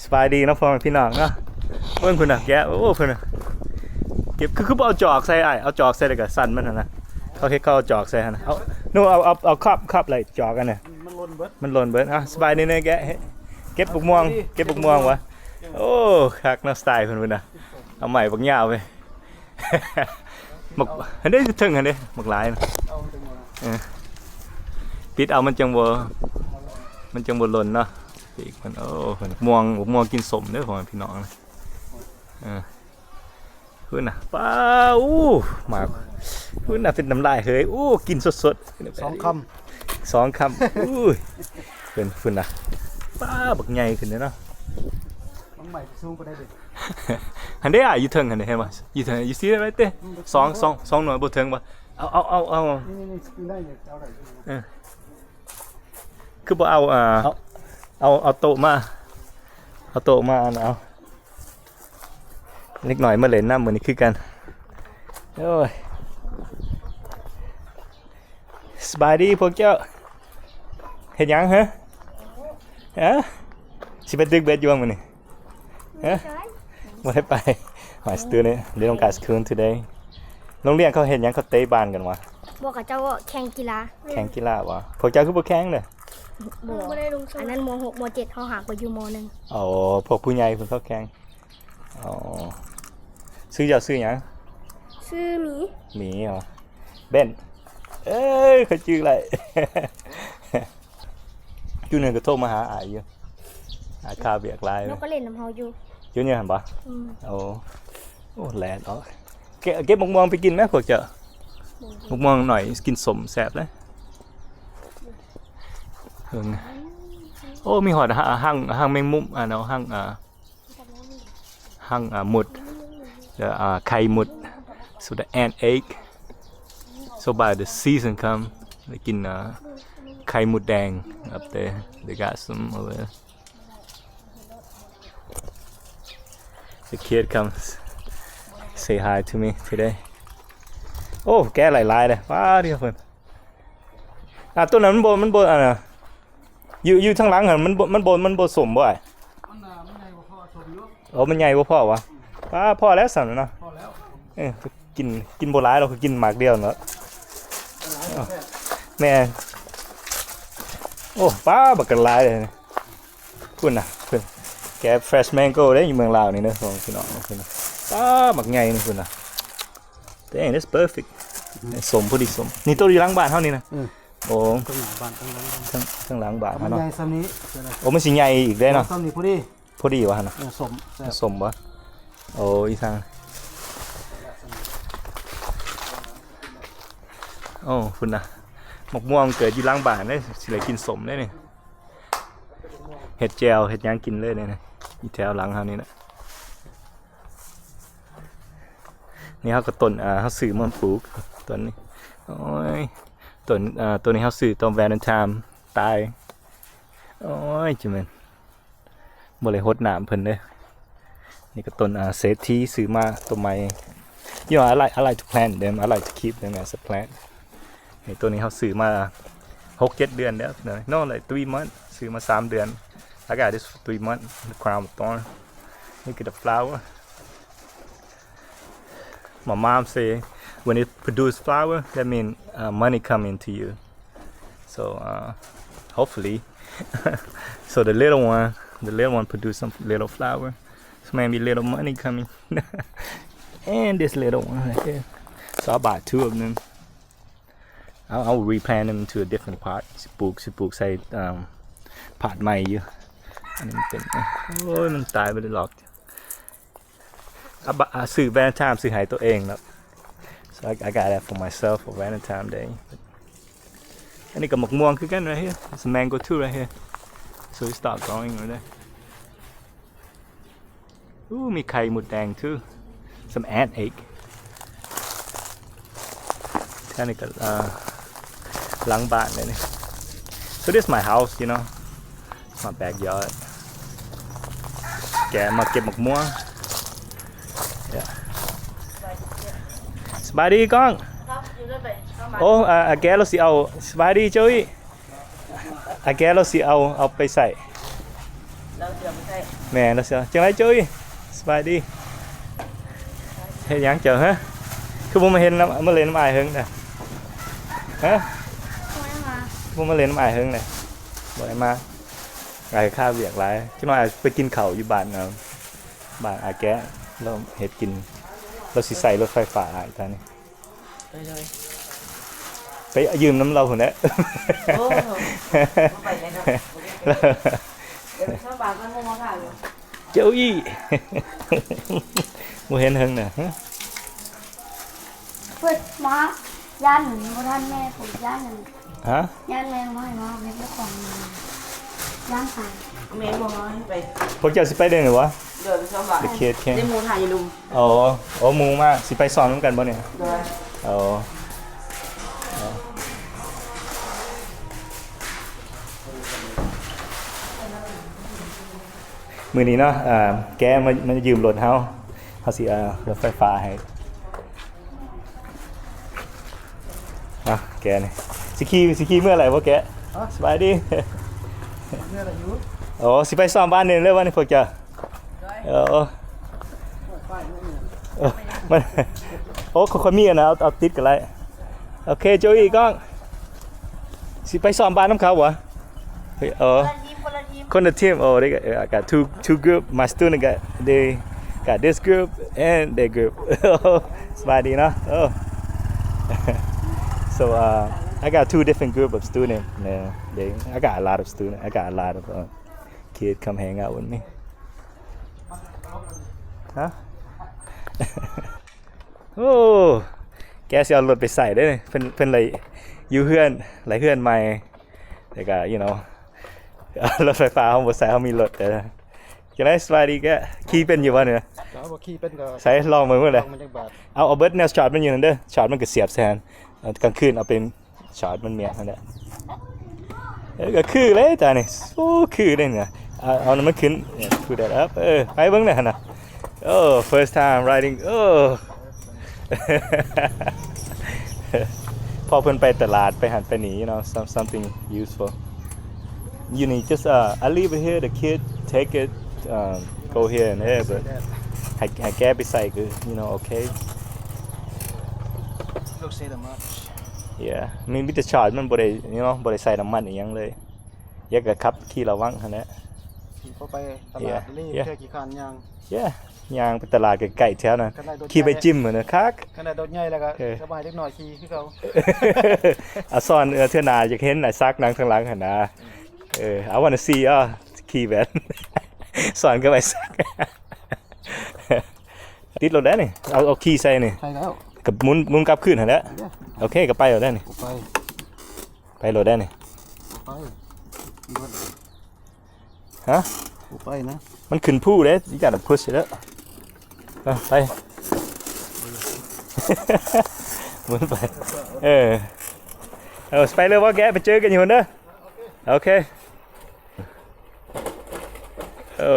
ສະບາຍດີເນາະພໍ່ແມ່ພີ່ນ້ອງເນາະ. ເບິ່ງພຸ້ນນະ ແກະ ໂອ້ ພຸ້ນນະ ເກັບ ຄື ຄືບໍ່ເອົາຈອກໃສ່ອ້າຍ? ເອົາຈອກໃສ່ແລ້ວກໍສັ່ນມັນຫັ້ນນະ. ເຂົາເຮັດ ເຂົາເອົາຈອກໃສ່ຫັ້ນນະ. ເອົາ ໜູ ເອົາ ເອົາ ເອົາຄອບ ຄອບໄວ້ຈອກອັນນະ ມັນຫຼົ່ນເບິດ ມັນຫຼົ່ນເບິດ. ເອົາ ສະບາຍດີເນາະ ແກະ ເກັບບັກມ່ວງ ເກັບບັກມ່ວງຫວາ? ໂອ້ ຄັກເນາະ ສະໄຕເພິ່ນພຸ້ນນະ. ເອົາໄມ້ບັກຍາວໄປ ບັກ ຫັ້ນເດ້ ຢູ່ເທິງຫັ້ນເດ້ ບັກຫຼາຍນະ. ເອີ ປິດເອົາ ມັນຈັ່ງບໍ່ ມັນຈັ່ງບໍ່ຫຼົ່ນເນາະ. ປີກມັນ ໂອ້ ບັກມ່ວງ ບັກມ່ວງກິນສົ້ມເດີພໍ່ແມ່ພີ່ນ້ອງ. ເອີ ພຸ້ນນະ ປ້າ ໂອ້ ໝາກ ພຸ້ນນະ ເປັນນ້ຳລາຍເຮີຍ. ໂອ້ ກິນສົດໆ ສອງຄຳ ສອງຄຳ. ໂອ້ຍ ເພິ່ນ ພຸ້ນນະ ປ້າ ບັກໃຫຍ່ຂຶ້ນເດ້ເນາະ. ບັກໃໝ່ສູງປານໃດເດ້? ຫັ້ນເດ້ ຢູ່ເທິງຫັ້ນເດ້ ເຫັນບໍ່? ຢູ່ເທິງ you see it right there? ສອງ ສອງ ສອງໜ່ວຍ ບໍ່ເຖິງບໍ່? ເອົາ ເອົາ ເອົາ ເອົາ ນີ້ໆໆ ກິນໄດ້ຢູ່ ເອົາໄດ້ຢູ່. ເອີ ຄືບໍ່ເອົາ ອ່າ ເອົາ ເອົາ ເອົາໂຕະມາ ເອົາໂຕະມາ ອັນ ເອົາ ເດັກນ້ອຍມາຫຼິ້ນນຳມື້ນີ້ຄືກັນ. ໂອ້ຍ ສະບາຍດີພວກເຈົ້າ ເຮັດຫຍັງເຮີ? ຮະ ຊິໄປຕຶກເບັດຢູ່ບໍ່ມື້ນີ້? ຮະ ບໍ່ໄດ້ໄປ. My student, they don't got school today. ໂຮງຮຽນເຂົາເຮັດຫຍັງ? ເຂົາເຕະບານກັນຫວາ? ບໍ່ ເຂົາເຈົ້າກໍແຂ່ງກິລາ. ແຂ່ງກິລາຫວາ? ພວກເຈົ້າຄືບໍ່ແຂ່ງເລີຍ? ບໍ່ ອັນນັ້ນ ມ.ຫົກ ມ.ເຈັດ ເຮົາຫາກໍຢູ່ ມ.ໜຶ່ງ. ໂອ້ ພວກຜູ້ໃຫຍ່ເພິ່ນເຂົາແຂ່ງ. ອໍ ຊື່ເຈົ້າຊື່ຫຍັງ? ຊື່ໝີ. ໝີຫວາ? ເບັນ. ເອີຍ ຂ້ອຍຈື່ໄດ້. ຈຸດໜຶ່ງກໍໂທມາຫາອ້າຍຢູ່ ອ້າຍຄາວຽກຫຼາຍ. ນກກໍຫຼິ້ນນຳເຮົາຢູ່ ຢູ່ນີ້ຫັ້ນບໍ່? ອືມ. ໂອ້ ໂອ້ ແລ່ນອອກ. ເກັບ ເກັບໝາກມ່ວງໄປກິນແມ ພວກເຈົ້າ. ໝາກມ່ວງໜ້ອຍກິນສົ້ມແຊບເດ້. ເບິ່ງ ໂອ້ ມີຮອດ ຫ- ຫ- ຫ- ຫາງແມງມຸມ ອັນ ເອົາຫາງ ອ່າ ຫາງ ອ່າ ມຸດ ແລະ ອ່າ ໄຂ່ມຸດ. So the ant egg. So by the season come ໄດ້ກິນ ອ່າ ໄຂ່ມົດແດງ up there. They got some over there. The kid comes say hi to me today. ໂອ້ ແກະຫຼາຍໆເດ້. ປາດເດີເພິ່ນ. ອ່າ ຕົວນັ້ນມັນບໍ່ ມັນບໍ່ ອັນນ່າ ຢູ່ ຢູ່ທາງຫຼັງຫັ້ນ ມັນບໍ່ ມັນບໍ່ ມັນບໍ່ສົ້ມບໍ່ອ້າຍ? ມັນ ອ່າ ມັນໃຫຍ່ບໍ່ພໍສົ້ມຢູ່. ໂອ້ ມັນໃຫຍ່ບໍ່ພໍຫວາ? ປາ ພໍແລ້ວຊັ້ນເນາະ. ພໍແລ້ວ. ເອີ ກິນ ກິນບໍ່ຫຼາຍດອກ ກິນໝາກດຽວເນາະ. ແມ່ນ. ໂອ້ ປາ ບັກກັນຫຼາຍເລີຍ. ພຸ້ນນະ ພຸ້ນ ແກະ fresh mango ເດ້ ຢູ່ເມືອງລາວນີ້ເດີ ພີ່ນ້ອງ ພຸ້ນນະ. ປາ ບັກໃຫຍ່ນີ້ ພຸ້ນນະ. Dang, that's perfect. ສົ້ມ ພໍດີສົ້ມ. ນີ້ໂຕຢູ່ຫຼັງບ້ານເຮົານີ້ນະ. ອືມ. ໂອ້ ເທິງໜ້າບ້ານ ເທິງຫຼັງບ້ານ ເທິງ ເທິງຫຼັງບ້ານເຮົາເນາະ. ມັນໃຫຍ່ສ່ຳນີ້. ໂອ້ ມັນຊິໃຫຍ່ອີກເດ້ເນາະ. ສ່ຳນີ້ພໍດີ ພໍດີຫວາຫັ້ນນະ? ເອີ ສົ້ມ ແຊບ. ສົ້ມບໍ່? ໂອ້ ອີ່ທາງ ໂອ້ ພຸ້ນນະ ໝາກມ່ວງເກີດຢູ່ຫຼັງບ້ານເດ້ ຊິໄດ້ກິນສົ້ມເດ້ນີ້. ເຮັດແຈ່ວເຮັດຫຍັງກິນເລີຍນີ້ ຢູ່ແຖວຫຼັງເຮົານີ້ນະ. ນີ້ເຮົາກໍຕົ້ນ ອ່າ ເຮົາຊື້ມາປູກຕົ້ນນີ້. ໂອ້ຍ ຕົ້ນ ອ່າ ຕົ້ນນີ້ເຮົາຊື້ຕອນ Valentine ຕາຍ. ໂອ້ຍ ຈະແມ່ນ ບໍ່ໄດ້ຫົດນ້ຳເພິ່ນເດ້. ນີ້ກໍຕົ້ນ ອ່າ ເສດຖີ ຊື້ມາຕົ້ນໃໝ່. You know, I like, I like to plant them. I like to keep them as a plant. ນີ້ ໂຕນີ້ເຮົາຊື້ມາຫົກເຈັດເດືອນແລ້ວ. No, like three months. ຊື້ມາສາມເດືອນ. I got this for three months. The crown of thorn. Look at the flower. My mom say when it produce flower, that mean, uh, money coming to you. So, uh, hopefully. So the little one, the little one produce some little flower. So maybe little money coming. And this little one right there. So I bought two of them. I'll, I'll replant them into a different pot. ຊິປູກ ຊິປູກໃສ່ ເອີ່ມ ພາດໃໝ່ຢູ່. ອັນນີ້ມັນເປັນ ໂອ້ຍ ມັນຕາຍໄປແລ້ວຫຼອກ. ອ່ະ ບະ ອ່ະ ຊື້ Valentine ຊື້ໃຫ້ຕົວເອງເນາະ. So I, I got that for myself for Valentine Day. ອັນນີ້ກໍໝາກມ່ວງຄືກັນ right here. It's a mango too right here. So it start growing right there. ໂອ້ ມີໄຂ່ມົດແດງ too. Some ant egg. ແຖວນີ້ກໍ ເອີ ຫຼັງບ້ານເລີຍນີ້. So this my house, you know. My backyard. ແກະມາເກັບໝາກມ່ວງ. Yeah. ສະບາຍດີກ້ອງ. ໂອ້ ອາ ອາແກລາວຊິເອົາ ສະບາຍດີໂຈອີ່. ອາແກລາວຊິເອົາ ເອົາໄປໃສ່. ລາວເຊື່ອບໍ່ໃຊ້ ແມ່ນ ລາວເຊື່ອ. ຈັ່ງໃດໂຈອີ່? ສະບາຍດີ. ເຮັດຫຍັງເຈົ້າ ຮະ? ຄືບໍ່ມາເຫັນນຳ ມາຫຼິ້ນນຳອ້າຍເຫິງນະ? ຮະ? ບໍ່ໄດ້ມາ. ຄືບໍ່ມາຫຼິ້ນນຳອ້າຍເຫິງນະ? ບໍ່ໄດ້ມາ. ອ້າຍຄາວຽກຫຼາຍ. ຈັກໜ້ອຍອ້າຍໄປກິນເຂົ້າຢູ່ບ້ານ ເອີ ບ້ານອາແກະ ລາວເຮັດກິນ. ລາວຊິໃສ່ລົດໄຟຟ້າອ້າຍຕານີ້. ໄປເລີຍ ໄປຢືມນຳລາວພຸ້ນແຫຼະ. ໂອ້ ບໍ່ໄປແລ້ວເນາະ. ດຽວໄປຊອບບານກ່ອນ ໝູ່ມາຖ້າຢູ່. ເຈົ້າອີ່ ບໍ່ເຫັນເຫິງນະ. ເພິ່ນມາຢ້ານບໍ່ທັນແມ່ ຜູ້ຢ້ານ. ຮະ? ຢ້ານແມ່ບໍ່ໃຫ້ມາເຮັດລະຄອນ ຢ້ານຕາຍ. ແມ່ບໍ່ໃຫ້ໄປ. ພວກເຈົ້າຊິໄປເດີນີ້ຫວາ? ໂດຍ ໄປຊອບບານ. The kid came. ໄດ້ໝູ່ຖ້າຢູ່ລຸ່ມ. ອໍ ໂອ້ ໝູ່ມາ ຊິໄປຊ້ອມນຳກັນບໍ່ນີ້? ໂດຍ. ອໍ ມື້ນີ້ເນາະ ເອີ ແກມາ ມາຢືມລົດເຮົາ ເຮົາຊິເອົາລົດໄຟຟ້າໃຫ້. ອ່ະ ແກນີ້ ຊິຂີ່ ຊິຂີ່ເມືອໄຫຼບໍ່ແກ? ຮະ? ສະບາຍດີ. ເມືອໄຫຼຢູ່. ໂອ້ ຊິໄປຊ້ອມບ້ານນີ້ເລີຍວະນີ້ພວກເຈົ້າ? ໂດຍ. ເອີ ໂອ້ຍ ປ້າຍເມືອນີ້. ເອີ ມັນ ໂອ້ ຂ້ອຍມີອັນນັ້ນ ເອົາ ເອົາຕິດກໍໄດ້. ໂອເຄ ໂຈອີ່ກ້ອງ ຊິໄປຊ້ອມບ້ານນຳເຂົາຫວາ? ເອີ ຄົນລະທີມ ຄົນລະທີມ. ໂອ້ they got, I got two, two group. My student got, they got this group and that group. ສະບາຍດີເນາະ. ໂອ້ so uh I got two different group of student. Yeah, they, I got a lot of student. I got a lot of uh, kid come hang out with me. ຮະ? ໂອ້ ແກຊິເອົາລົດໄປໃສ່ເດ້. ເພິ່ນ ເພິ່ນໄດ້ຢູ່ເຮືອນ ໄດ້ເຮືອນໃໝ່ ແລ້ວກໍ you know ລົດໄຟຟ້າເຮົາບໍ່ໃຊ້ ເຮົາມີລົດ. ເອີ ຈັ່ງໃດ ສະບາຍດີແກ? ຂີ່ເປັນຢູ່ບໍ່ນີ້? ຖ້າບໍ່ຂີ່ເປັນກໍ ໃສ່ລອງເບິ່ງເບິ່ງເດີ. ເອົາ ເອົາເບິດແນວຊາດມັນຢູ່ຫັ້ນເດີ. ຊາດມັນກໍສຽບໃສ່ຫັ້ນ ເອົາກາງຄືນເອົາໄປ ຊາດມັນມຽນຫັ້ນແຫຼະ. ເອີ ກໍຄືເລີຍຕານີ້. ໂອ້ ຄືເດ້ນີ້ນະ. ເອົາ ເອົານັ້ນມັນຂຶ້ນ put that up. ເອີ ໄປເບິ່ງແດ່ຫັ້ນນະ. ໂອ້ first time riding. ໂອ້ ພໍເພິ່ນໄປຕະຫຼາດ ໄປຫັ້ນໄປນີ້ you know, some, something useful. You need just, uh, I leave it here, the kid take it, um, go here and there, but ໃຫ້ ໃຫ້ແກໄປໃສ່ກໍ you know, okay. Don't say that much. Yeah, ມີ ມີແຕ່ຊາດ ມັນບໍ່ໄດ້ you know ບໍ່ໄດ້ໃສ່ນ້ຳມັນອີ່ຫຍັງເລີຍ. ຢາກກະຂັບຂີ່ລະວັງຫັ້ນແຫຼະ. ຂີ່ເຂົ້າໄປຕະຫຼາດ yeah, ເລີຍ yeah. ແຄ່ຂີ້ຄ້ານຍ່າງ. Yeah, ຍ່າງໄປຕະຫຼາດໃກ້ໆແຖວນັ້ນ. ຂີ່ໄປຈິມຫັ້ນນະ ຄັກ. ຄັນໄດ້ລົດໃຫຍ່ແລ້ວກໍ ເອີ ສະບາຍ ເດັກນ້ອຍຂີ່ຄືເກົ່າ. ອາ ສອນ ເທື່ອໜ້າຢາກເຫັນອ້າຍສັກນັ່ງທາງຫຼັງຫັ້ນນະ. ເອີ I wanna see, uh, ຂີ່ແບບ ສອນກັບອ້າຍສັກ. ຕິດລົດແລ້ວນີ້ ເອົາ ເອົາຄີໃສ່ນີ້ ໃສ່ແລ້ວ ກໍໝູນ ໝູນກັບຄືນຫັ້ນແຫຼະ. ໂອເຄ ກໍໄປໂລດແລ້ວນີ້ ໄປ ໄປໂລດແລ້ວນີ້ ໄປ ຮະ ບໍ່ໄປນະ ມັນຂຶ້ນພູເດ້ you gotta push it up. ເອີ ໄປ ໝູນໄປ ເອີ ເອີ ໄປເລີຍບໍ່ແກ ໄປເຈີກັນຢູ່ພຸ້ນເດີ. ໂອເຄ ເອີ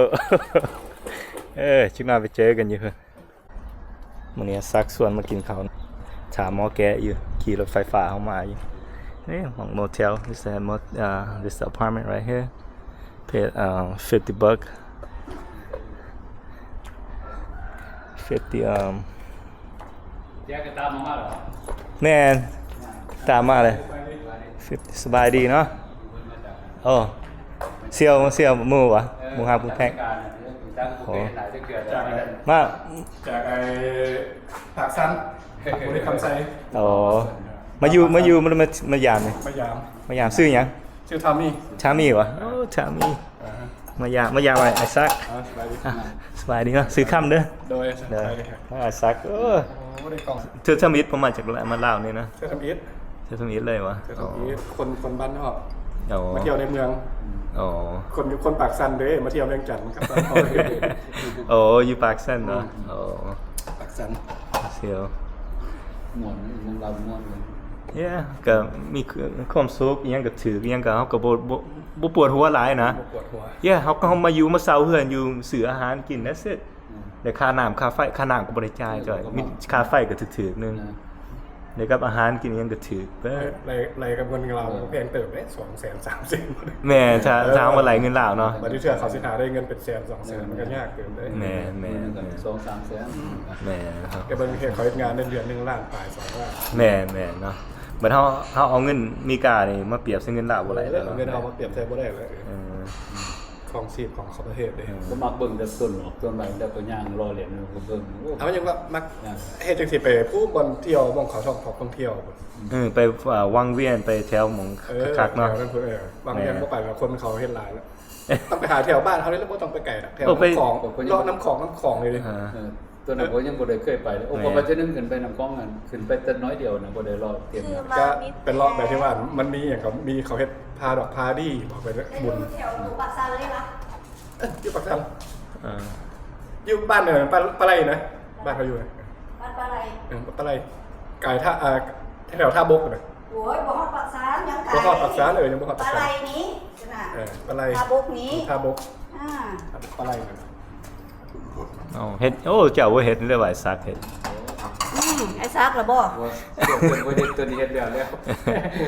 ເອີ ຈັກໜ້ອຍໄປເຈີກັນຢູ່ພຸ້ນ. ມື້ນີ້ສັກຊວນມາກິນເຂົ້າ ຖ້າໝໍແກະຢູ່ ຂີ່ລົດໄຟຟ້າເຮົາມາຢູ່. ນີ້ຫ້ອງ motel. This is a mot-, uh, this apartment right here. Pay, uh, fifty buck. Fifty, um, ແຈກກໍຕາມມາແລ້ວ ແມ່ນ ຕາມມາເລີຍ. ສະບາຍດີເນາະ. ໂອ້ ສ່ຽວ ສ່ຽວໝູ່ຫວາ? ເອີ ໝູ່ຮັກໝູ່ແພງ. ໂອ້ ມາຈາກໄອ້ປາກຊັນ ບໍລິຄຳໄຊ. ໂອ້ ມາຢູ່ ມາຢູ່ ມາ ມາ ມາຢາມນີ້ ມາຢາມ ມາຢາມ. ຊື່ຫຍັງ? ຊື່ທາມມີ. ທາມມີຫວາ? ໂອ້ ທາມມີ. ອ່າຮະ ມາຢາມ ມາຢາມອ້າຍ ອ້າຍສັກ. ອ່າ ສະບາຍດີ ອ່າ ສະບາຍດີເນາະ. ຊື່ຄຳເດີ. ໂດຍ ສະບາຍດີ. ອ້າຍສັກ ເອີ ໂອ້ ໄດ້ກ້ອງ ເທື່ອທຳອິດ ເພິ່ນມາຈາກ ມາລາວນີ້ນະ. ເທື່ອທຳອິດ ເທື່ອທຳອິດເລີຍຫວາ? ເທື່ອທຳອິດ. ອໍ ຄົນ ຄົນບ້ານນອກ. ອໍ ມາທ່ຽວໃນເມືອງ. ອໍ ຄົນຢູ່ ຄົນປາກຊັນເດ້ ມາທ່ຽວວຽງຈັນກັບບ້ານເຮົາ. ອໍ ຢູ່ປາກຊັນເນາະ. ອືມ ອໍ ປາກຊັນ ສ່ຽວ ມ່ວນ ເມືອງລາວມ່ວນເລີຍ. Yeah ກໍມີຄວາມສຸກ ອີ່ຫຍັງກໍຖືກ ອີ່ຫຍັງກໍ ເຮົາກໍບໍ່ ບໍ່ ບໍ່ປວດຫົວຫຼາຍນະ. ບໍ່ປວດຫົວ. Yeah ເຮົາກໍ ເຮົາມາຢູ່ ມາເຊົ່າເຮືອນຢູ່ ຊື້ອາຫານກິນ that's it. ອືມ ແລະຄ່ານ້ຳຄ່າໄຟ ຄ່ານ້ຳກໍບໍ່ໄດ້ຈ່າຍຈ້ອຍ ມີຄ່າໄຟກໍຖືກໆໜຶ່ງ. ອ່າ ໄດ້ກັບອາຫານກິນຫຍັງກໍຖືກເບີດ ໄລ່ ໄລ່ກັບເງິນລາວກໍແພງເຕີບເດ້ ສອງແສນ ສາມແສນ ແມ່ນ ຖ້າ ເອີ ຖ້າເຮົາມາໄລ່ເງິນລາວເນາະ ບັດນີ້ເທື່ອເຂົາຊິຫາໄດ້ເງິນເປັນແສນ ສອງແສນ ເອີ ມັນກໍຍາກເກີນເດ້ ແມ່ນໆ ສອງສາມແສນ ແມ່ນ ແຕ່ເບິ່ງເຂົາເຮັດງານເດືອນໜຶ່ງລ້ານປາຍ ສອງລ້ານ ແມ່ນໆ ເນາະ ບັດເຮົາ ເຮົາເອົາເງິນອາເມລິການີ້ມາປຽບໃສ່ເງິນລາວບໍ່ໄດ້ ເອີ ເອົາເງິນເຮົາມາປຽບໃສ່ບໍ່ໄດ້ເລີຍ ເອີ ຄອງຊີບຂອງເຂົາປະເທດເດ້ ເອີ ບໍ່ມັກເບິ່ງແຕ່ຕົ້ນດອກ ສ່ວນຫຼາຍແຕ່ກໍຍ່າງລໍ່ເລນກໍເບິ່ງ ໂອ້ ເອົາຫຍັງວ່າມັກເຮັດຈັ່ງຊີ້ໄປຜູ້ບ່ອນທ່ຽວບ່ອນເຂົາທ່ອງທ່ອງທ່ຽວ ເອີ ໄປ ເອີ ວັງວຽນ ໄປແຖວໝ່ອງ ເອີ ຄັກໆເນາະ ແຖວນັ້ນພຸ້ນ ເອີ ວັງວຽນ ແມ່ນ ບໍ່ໄປແລ້ວ ຄົນເຂົາເຮັດຫຼາຍແລ້ວ ຕ້ອງໄປຫາແຖວບ້ານເຮົານີ້ແຫຼະ ບໍ່ຕ້ອງໄປໄກດອກ ແຖວ ໂອ້ ໄປ ນ້ຳຂອງ ເລາະນ້ຳຂອງ ນ້ຳຂອງນີ້ເດ້ ເອີ ເອີ ຕົວນັ້ນຂ້ອຍຍັງບໍ່ໄດ້ເຄີຍໄປເລີຍ ໂອ້ ແມ່ນ ຂ້ອຍໄປເທື່ອໜຶ່ງຂຶ້ນໄປນ້ຳຂອງນັ້ນ ຂຶ້ນໄປແຕ່ໜ້ອຍດຽວນະ ບໍ່ໄດ້ເລາະເຕັມນະ ກໍເປັນເລາະແບບທີ່ວ່າມັນມີຫຍັງກໍມີ ເຂົາເຮັດຜາດອກຜາດີ ອອກໄປບຸນ ແຖວປາກຊັນເລີຍວະ ເອີ ຢູ່ປາກຊັນ ເອີ ຢູ່ບ້ານເດີ ປາ ປາໄລນະ ບ້ານເຂົາຢູ່ນະ ບ້ານປາໄລ ເອີ ປາໄລ ກາຍທ່າ ເອີ ແຖວທ່າບົກນະ ໂອ້ຍ ບໍ່ຮອດປາກຊັນ ຍັງໄກ ບໍ່ຮອດປາກຊັນ ເອີ ຍັງບໍ່ຮອດປາກຊັນ ປາໄລນີ້ ເອີ ປາໄລ ທ່າບົກນີ້ ທ່າບົກ ອ່າ ປາໄລນະ ເອົາເຮັດ ໂອ້ ເຈົ້າບໍ່ເຮັດເລີຍ ອ້າຍສັກເຮັດ ອືມ ອ້າຍສັກລະບໍ່ ບໍ່ ເພິ່ນບໍ່ເຮັດ ຕົວນີ້ເຮັດແລ້ວແລ້ວ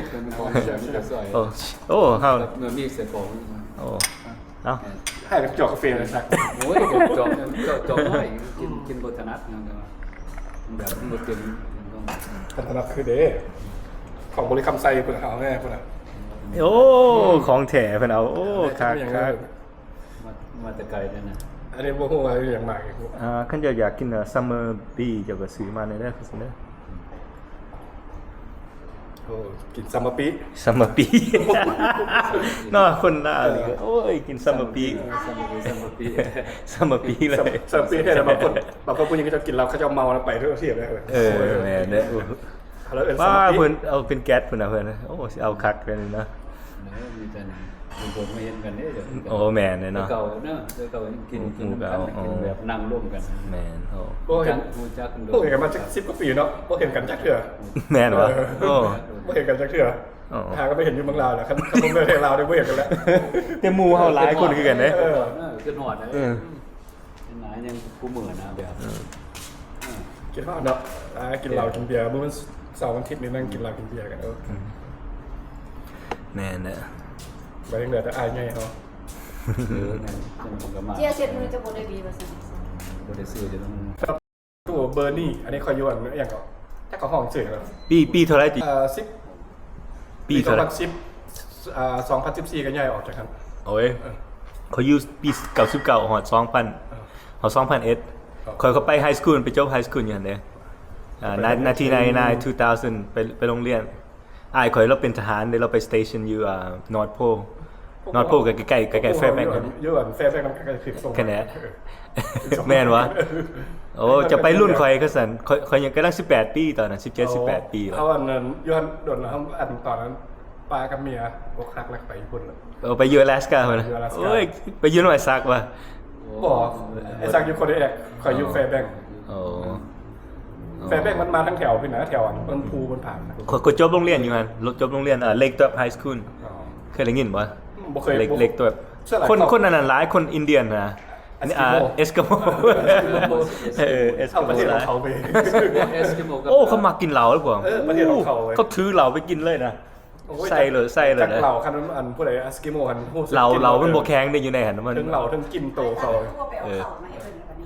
ເພິ່ນບໍ່ເຮັດແລ້ວ ມີແຕ່ຊ່ອຍ ໂອ້ ໂອ້ ເຮົາ ເມື່ອມີໃສ່ກອງ ໂອ້ ເອົາ ໃຫ້ເຈົ້າກາເຟ ອ້າຍສັກ ໂອ້ຍ ຈອກ ຈອກ ຈອກໜ້ອຍ ກິນ ກິນບໍ່ຖະໜັດນະ ແບບບໍ່ເຕັມ ຖະໜັດຄືເດ້ ຂອງບໍລິຄຳໄຊພຸ້ນ ເອົາແນ່ພຸ້ນນະ ໂອ້ ຂອງແທ້ເພິ່ນເອົາ ໂອ້ ຄັກໆ ມາ ມາແຕ່ໄກເດ້ນະ ອັນນີ້ບໍ່ຮູ້ວ່າອີ່ຫຍັງມາອີກ ອ່າ ຄັນເຈົ້າຢາກກິນ summer bee ເຈົ້າກໍຊື້ມາແດ່ເດີ ເດີ ໂອ້ ກິນ summer bee summer bee ເນາະ ຄົນລາວນີ້ ເອີ ໂອ້ຍ ກິນ summer bee summer bee summer bee summer bee ເລີຍ summer bee ແທ້ ບາງຄົນ ບາງຄົນຜູ້ຍິງເຂົາເຈົ້າກິນແລ້ວ ເຂົາເຈົ້າເມົາແລ້ວໄປທົ່ວປະເທດເລີຍ ເອີ ແມ່ນເດ້ ເຂົາເອີ້ນ summer bee ເພິ່ນເອົາເປັນແກັດພຸ້ນນະເພິ່ນ ໂອ້ ຊິເອົາຄັກເລີຍນະ ເອີ ມີແຕ່ນັ້ນ ເພິ່ນບໍ່ມາເຫັນກັນເດ້ ໂອ້ ແມ່ນເດ້ເນາະ ແຕ່ເກົ່າເນາະ ແຕ່ເກົ່າຍັງກິນ ກິນນຳກັນ ກິນແບບນັ່ງລົມກັນ ແມ່ນ ໂອ້ ບໍ່ເຫັນ ຮູ້ຈັກ ຮູ້ຈັກກັນມາຈັກສິບກວ່າປີເນາະ ບໍ່ເຫັນກັນຈັກເທື່ອ ແມ່ນຫວາ ເອີ ໂອ້ ບໍ່ເຫັນກັນຈັກເທື່ອ ໂອ້ ຫາກໍໄປເຫັນຢູ່ເມືອງລາວແຫຼະ ຄັນ ຄັນບໍ່ແມ່ນເມືອງລາວໄດ້ບໍ່ເຫັນກັນແຫຼະ ແຕ່ໝູ່ເຮົາຫຼາຍຄົນຄືກັນເດ້ ເອີ ເອີ ຄິດຮອດເດ້ ເອີ ຫຼາຍຍັງຄູ່ມື້ນະແບບ ເອີ ເອີ ກິນເຫຼົ້າເນາະ ອ່າ ກິນເຫຼົ້າກິນເບຍ ມື້ວັນເສົາວັນອາທິດນີ້ນັ່ງກິນເຫຼົ້າກິນເບຍກັນ ເອີ ອືມ ແມ່ນເດີ ໄປຍັງເຫຼືອແຕ່ອ້າຍໃຫຍ່ເຮົາ ເອີ ແມ່ນ ເຈົ້າກໍມາ ເຈຍເຊັດມືເຈົ້າບໍ່ໄດ້ດີວ່າຊັ້ນ ບໍ່ໄດ້ຊື້ຢູ່ນຳ ໂຕເບີນີ້ ອັນນີ້ຂ້ອຍຢູ່ອັນຫຍັງເກາະ ຈັກເຂົາຮ້ອງຊື່ຫຍັງ ປີ ປີເທົ່າໃດຕິ ເອີ ສິບ ປີເທົ່າໃດ ປີສອງພັນສິບ ອ່າ ສອງພັນສິບສີ່ກໍຍ້າຍອອກຈາກຫັ້ນ ໂອ້ຍ ເອີ ຂ້ອຍຢູ່ປີເກົ້າສິບເກົ້າຮອດສອງພັນ ເອີ ຮອດສອງພັນເອັດ ເອີ ຂ້ອຍກໍໄປໄຮສະກູນ ໄປຈົບໄຮສະກູນຢູ່ຫັ້ນເດ້ ອ່າ ໜຶ່ງພັນເກົ້າຮ້ອຍເກົ້າສິບ ໜຶ່ງພັນເກົ້າຮ້ອຍເກົ້າສິບ ໄປ ໄປໂຮງຮຽນ ອ້າຍຂ້ອຍລາວເປັນທະຫານເດ້ ລາວໄປສະເຕຊັນຢູ່ ອ່າ North Pole North Pole ກໍໃກ້ໆ ໃກ້ໆ Fairbanks ຢູ່ອັນ Fairbanks ນຳກັນ ຄືກັນແຫຼະ ແມ່ນຫວາ ໂອ້ ຈະໄປລຸ້ນຂ້ອຍຄືຊັ້ນ ຂ້ອຍ ຂ້ອຍຍັງກຳລັງສິບແປດປີຕອນນັ້ນ ສິບເຈັດ ສິບແປດປີ ເຮົາອັນນັ້ນຢູ່ຫັ້ນດົນ ເຮົາອັນຕອນນັ້ນປາກັບເມຍອົກຫັກແລ້ວໄປຍີ່ປຸ່ນ ເອີ ໄປຢູ່ອາລາສກາພຸ້ນ ຢູ່ອາລາສກາ ໂອ້ຍ ໄປຢູ່ນຳອ້າຍສັກຫວາ ບໍ່ ອ້າຍສັກຢູ່ Kodiak ຂ້ອຍຢູ່ Fairbanks ໂອ້ Fairbanks ມັນມາທາງແຖວພີ້ນະ ແຖວອັນເພິ່ນພູເພິ່ນຜານ ຂ້ອຍ ຂ້ອຍຈົບໂຮງຮຽນຢູ່ຫັ້ນ ຈົບໂຮງຮຽນ ເອີ Latrobe High School ເຄີຍໄດ້ຍິນບໍ່ ບໍ່ເຄີຍ Latrobe ຄົນ ຄົນອັນນັ້ນຫຼາຍ ຄົນອິນເດຍນະ ເອັສກິໂມ ເອີ ເອັສກິໂມ ປະເທດຂອງເຂົາເວີຍ ເອັສກິໂມ ໂອ້ ເຂົາມັກກິນເຫຼົ້າເດ້ພວກ ເອີ ປະເທດຂອງເຂົາເວີຍ ເຂົາຖືເຫຼົ້າໄປກິນເລີຍນະ ໂອ້ຍ ໃສ່ເລີຍ ໃສ່ເລີຍ ຈັກເຫຼົ້າ ຄັນອັນຜູ້ໃດເອັສກິໂມຫັ້ນຮູ້ສຶກ ເຫຼົ້າ ກິນ ເຫຼົ້າມັນບໍ່ແຂງເດ້ ຢູ່ໃນຫັ້ນມັນ ເຖິງເຫຼົ້າເຖິງກິ່ນໂຕເຂົາ ເອີ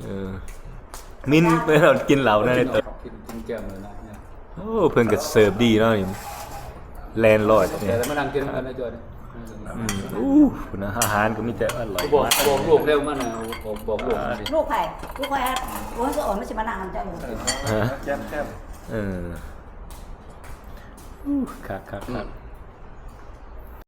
ເອີ ມິນ ກິນເຫຼົ້າໃນ ກິນ ກິນແຈ່ມເລີຍນະ ໂອ້ ເພິ່ນກໍເສີບດີເນາະນີ້ ແລນລອດນີ້ ແຕ່ມານັ່ງກິນນຳກັນນະຈອຍ ອືມ ໂອ້ ພຸ້ນນະ ອາຫານກໍມີແຕ່ອະລ່ອຍ ບອກ ບອກລູກແລ້ວມັນນະ ບອກ ບອກລູກ ລູກໃຜ ລູກຂ້ອຍ ໂອ້ຍ ສະອອນມັນຊິມານັ່ງນຳເຈົ້າຢູ່ ແຈ່ມ ແຈ່ມ ເອີ ໂອ້ ຄັກໆໆ ອືມ